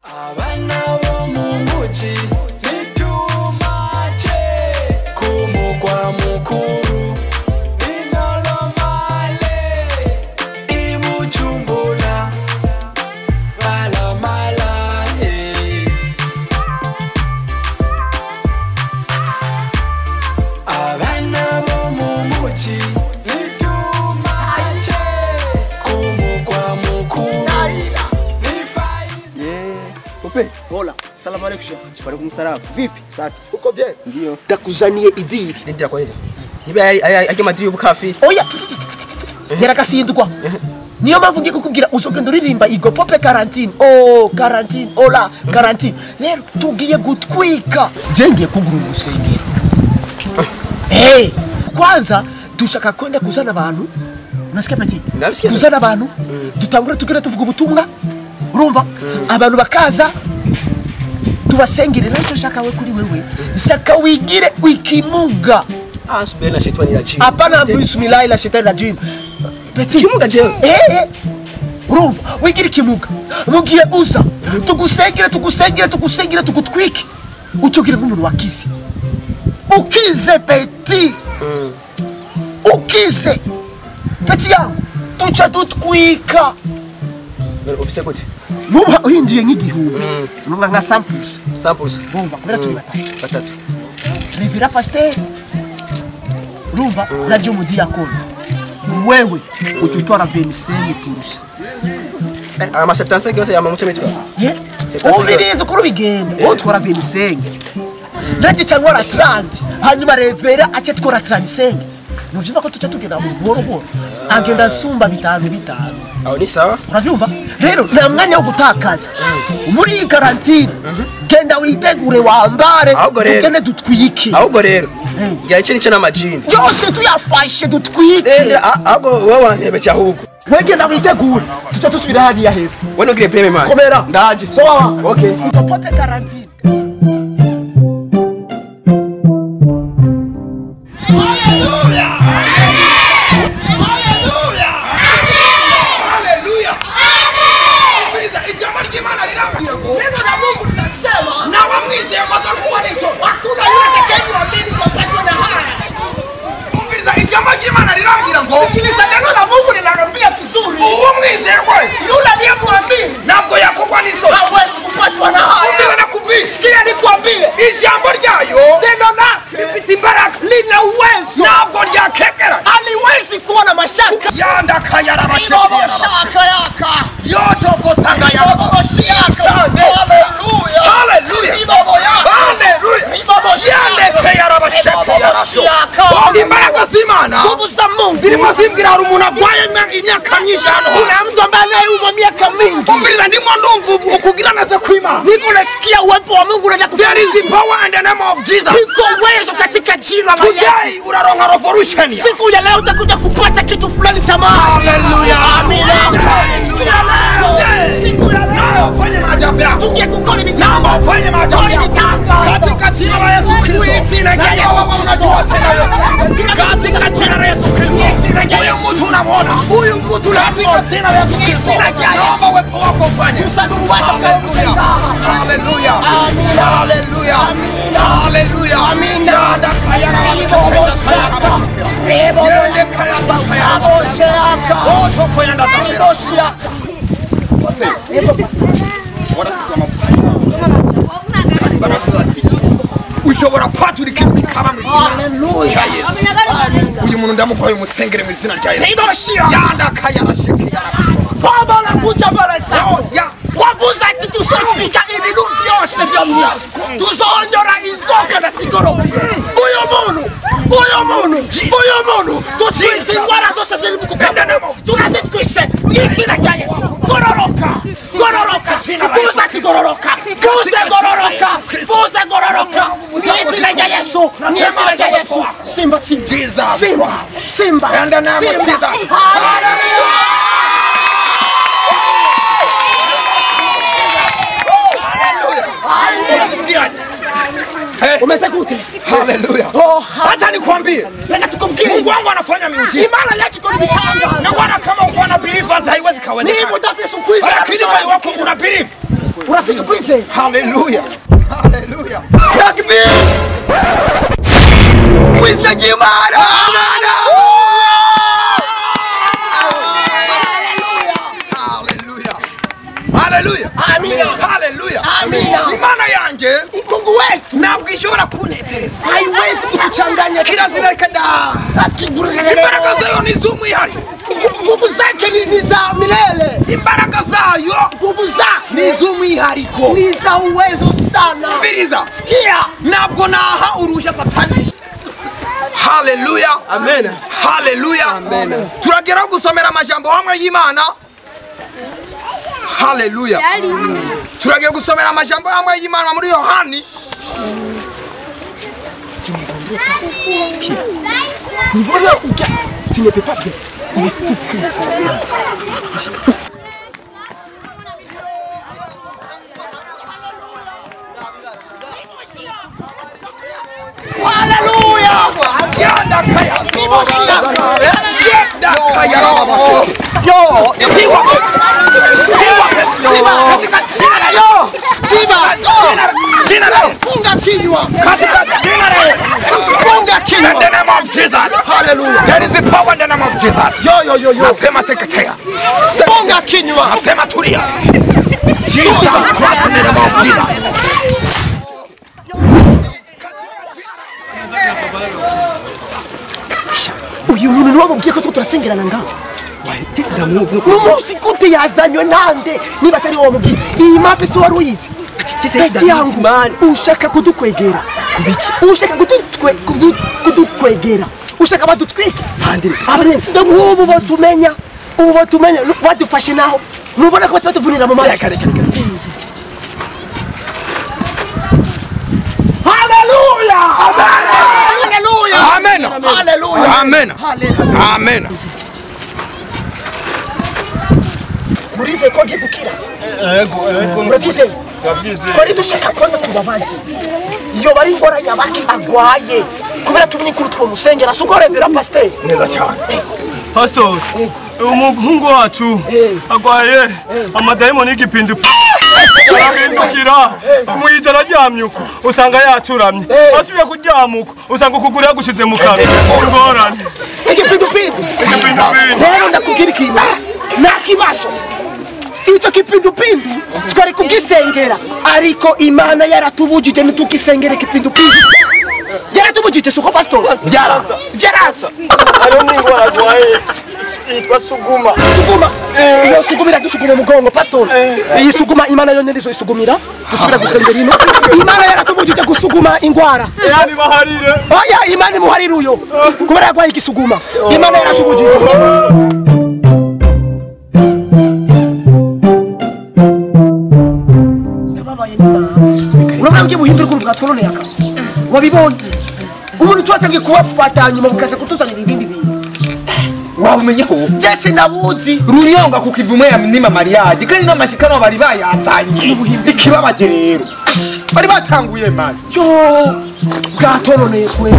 Abana bo mu muji nitumache kumugwa mukuru inolomale ibujumbura balamala. Abana bo mu muji nitumache kumugwa mukuru. Hola, salamu alaikum. Wa alaikum salam. Vipi? Safi. Uko bien? Ndio. Ndakuzaniye idiri. Ndira kwa nini? Nibe ari madiri y'ubukafi. Oya. Yarakasindwa. Niyo mpamvu ngiye kukubwira uzogenda uririmba igo pope quarantine. Oh, quarantine. Hola, quarantine. Rero tugiye gutwika. Je ngiye kugura urusengero. Hey, kwanza dushaka kwenda kuzana abantu. Unasikia petit? Kuzana abantu. Dutangure tugire tuvuga ubutumwa. Urumva abantu bakaza tubasengere. Icyo shaka we kuri wewe shaka wigire ikimuga. Asbena shetani la jini. Hapana, bismillah la shetani la jini. Petit kimuga je. Urumva wigire ikimuga mugiye uza tugusengere tugusengere tugusengere tugutwike ucugire nk'umuntu wakize. Ukize petit. Ukize petit yangu tuca dutwika. Ofise gute? Nuba uhinjiye nk'igihumbi. Nunga nka samples. Samples. Bumva kubera turi batatu. Batatu. Revera pasteur. Urumva naje mu diakon. Wewe ututwara 25 turusha. Ama 75 yose yama muce mitwa. Eh? Ubirizo kuri bigenda. Utwara 25. Naje cyangwa 30. Hanyuma revera ace twara 35. Nuvyumva ko tuca tugenda mu buhoro buhoro. Agenda nsumba bitanu bitanu. Aho ni sawa. Uravyumva? Rero nta mwanya wo gutakaza. Muri iyi quarantine genda witegure wambare tugende dutwike. Ahubwo rero ngira ico nico n'amajini. Yose tuyafashe dutwike. Ahubwo wowe wantebe ahubwo. Wewe genda witegure tuca dusubira hariya hepfo. Wewe ntugire preme man. Komera. Ndaje. Sawa. Okay. Popote quarantine. Sikiliza neno la Mungu linaniambia vizuri. Yule aliyemwamini ntabwo yakogwa n'isoni. Hawezi kupatwa na haya. Sikia nikwambie, ijambo ryayo neno lake rifite imbaraga, lina uwezo, ntabwo ryakekera, haliwezi kuwa na mashaka. Yandakayarabashaka yaka yotokosangayarabashaka. Haleluya, haleluya, haleluya. Yandekayarabashaka. Imbaraga z'Imana, nguvu za Mungu zirimo zimbwira hari umuntu arwaye imyaka myinshi hano. Kuna mtu ambaye anayeumwa miaka mingi. Umviriza ndimo ndumva ukugira neza kw'Imana. Niko nasikia uwepo wa Mungu unaenda kufanya. There is the power in the name of Jesus. Iko uwezo katika jina la Yesu. Today uraronka revolution. Siku ya leo utakuja kupata kitu fulani cha maana. Hallelujah. Amina. Siku ya leo. Siku ya leo ufanye maajabu yako. Tuje kukoni mitanga. Naomba ufanye maajabu yako. Katika jina la Yesu Kristo. Jina la Yesu. Unajua tena yote. Katika jina la Yesu Kristo. Huyu mtu unamuona. Huyu mtu katika jina la Yesu Kristo. Naomba uwepo wako ufanye. Haleluya. Haleluya. Haleluya. Haleluya. Amina. Ushobora kwatura ikintu kikaba mu izina rya Yesu. Uyu muntu ndamukoye umusengere mu izina rya Yesu. Baba nakuja mbele zako. Wavuza ati tuzotwika ibintu byose byo mu isi. Tuzonyora inzoka na sigoropi. Uyu muntu, uyu muntu, uyu muntu tutwise indwara zose ziri mu kukanda. Turazitwise mu izina rya Yesu. Gororoka, gororoka, tuza ati gororoka, tuze gororoka, tuze gororoka. Mu izina rya Yesu, mu izina rya Yesu. Simba, simba, simba, simba, simba. Hallelujah. Umesekuti. Hallelujah. Oh, hata nikwambie. Nenda tukumkie. Mungu wangu anafanya miujiza. Imana yetu iko mitanga. Na wala kama uko na believers haiwezi kawezekana. Ni mutafisi kuiza. Lakini wewe wako una believe. Urafise ukwizera? Haleluya. Haleluya. Takbir. Mwizina ry'Imana. Haleluya. Haleluya. Amina. Haleluya. Amina. Imana yanjye Mungu wetu ntabwo ishobora kuntetereza. haiwezi kutuchanganya. Kirazira reka da. Imbaraga zayo ni iz'umwihariko. Nguvu zake ni za milele. Imbaraga zayo Nguvu zake ni iz'umwihariko. ni za uwezo sana. Umviriza. Sikia. Ntabwo naha uruhushya Satani. Haleluya. Amen. Haleluya. Amen. Turageraho gusomera amajambo hamwe y'Imana. Haleluya. Turagiye gusomera amajambo hamwe y'Imana muri Yohani. Mbona uga tu ne peux pas bien. Il est fou. Haleluya. Yanda kaya. Yanda kaya. Yo, Tiwa. Tiwa. Ziba katika jina la Yesu. Ziba. Jina la Yesu. Funga kinywa. Katika jina la Yesu. Funga kinywa. In the name of Jesus. Hallelujah. There is the power in the name of Jesus. Yo yo yo yo. Nasema teketea. Funga kinywa. Nasema tulia. Jesus Christ in the name of Jesus. Uyu muntu niwe wamubwiye ko turasengerana ngaho. Tese ndamuzi. N'umunsi gute yazanywe nande niba atari wowe wamubwiye? Iyi mape si wari uyizi? Tese Peti yangu ndamuzi man. ushaka kudukwegera. Kubiki? Ushaka kudukwegera. Ushaka badutwike. Padiri. Abanyasinda ubu batumenya. Ubu batumenya badufashe naho. Nubona ko batuvunira mu mara. Reka reka reka. Haleluya! Hallelujah. Amen. Hallelujah. Amen. Haleluya. Amen. Murizeye ko agiye gukira? Ego, ego. Murabyizeye? Ndabyizeye. Twari dushaka kwanza tubabaze iyo bari ingora nyabaki agwaye kubera tumenye kuri twomusengera si uko revera pasiteri Neza cyane. Pastor, umuhungu wacu agwaye amadayimoni y'igipindi. Arahindukira umwijoro aryamye uko usanga yacuramye, asubiye kuryama uko usanga ukuguru yagushize mu kanwa. Ingorane. Igipindupindu. Igipindupindu. Rero ndakubwira ikintu nta kibazo, icyo kipindupindu twari kugisengera ariko Imana yaratubujije ntitukisengere kipindupindu. Yaratubujije si uko pastor? Byarasa. Byarasa. Hariho n'ingwara agwaye yitwa suguma. Suguma. Iyo suguma iradusuguma umugongo pastor. Iyi suguma Imana yonyine izo isugumira dusubira gusengera ino. Imana yaratubujije gusuguma ingwara. Yani baharire. Oya Imana imuharire uyo kubera yagwaye igisuguma. Imana yaratubujije. Ndababaye n'Imana. Urabona ugiye buhindura ukuntu bwatwononeye akazi. Wabibonye? Umuntu twatangiye kubafata nyuma mukaza kutuzanira ibindi bintu. Wabumenyeho? Jese ndabuzi. Runyonga ku kivume ya nima mariage kandi n'amashikano bari bayazanye. Ikibabaje rero. Bari batanguye man. Yo, bwatononeye kwe.